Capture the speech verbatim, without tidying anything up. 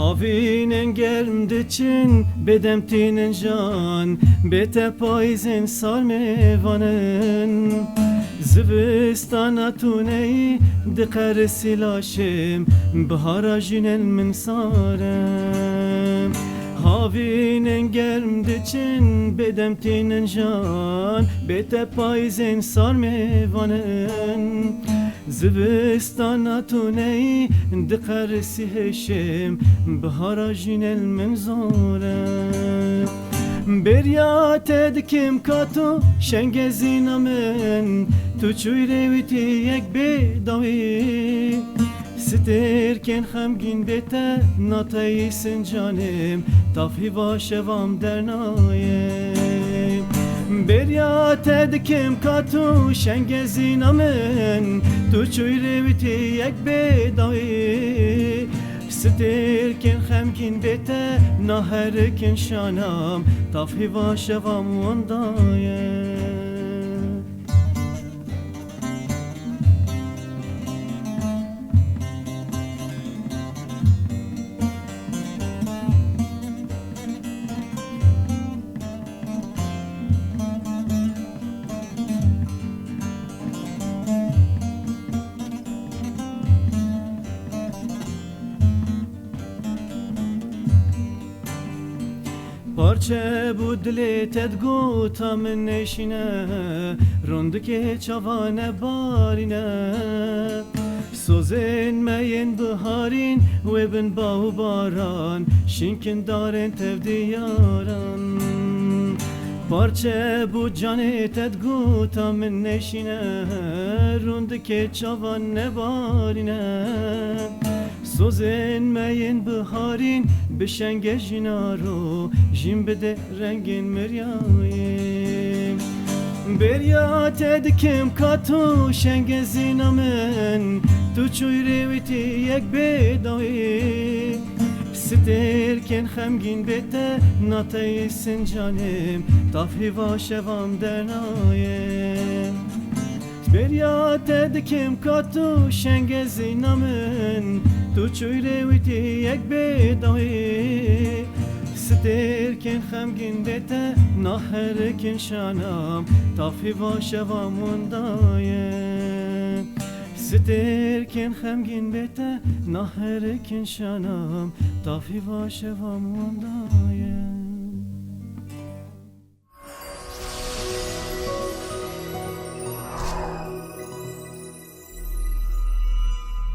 Havînên germ diçin, bêdem tînin jan, bê te payîzên sar mêvan in. Zivistana tu neyî, diqerisî laşêm, bihara jînên min sar e. Havînên germ diçin, bêdem tînin jan, bê te payîzên sar mêvan in. Zivistana tu neyî, diqerisî hêşêm, bihara jînên min zor e. Bêriya te dikim ka tu şengezîna min, tu çûyî rê wî tî yek bê dawî. Stêrkên xemgîn bê te nateyî sincanêm, tav hîva şevam dernayê. Bêriya te dikim ka tu şengezîna min, tu çûyî rê wî tî yek bê dawî. Stêrkên xemgîn bê te naherikin şanam, tav hîva şevam winda ye. Parçe bû dilê te, digota min nêşîne, rûndikê çava nebarîne. Sozên me yên biharîn wê bin ba û baran, şînkin darên tevdiyaran. Parçe bû canê te, digota min nêşîne, rûndikê çava nebarîne. Sozên me yên biharîn bi şengê jîna ro, jîn bide rengên miryayê. Bêriya te dikim ka tu şengezîna min, tu çûyî rê wî tî yek bê dawî. Stêrkên xemgîn bê te nateyî sincanêm, tav hîva şevam dernayê. Bêriya te dikim ka tu şengezîna min, tu çûyî rê wî tî yek bê dawî. Stêrkên xemgîn bê te naherikin şanam, tav hîva şevam winda ye. Stêrkên xemgîn bê te naherikin şanam, tav hîva şevam winda ye.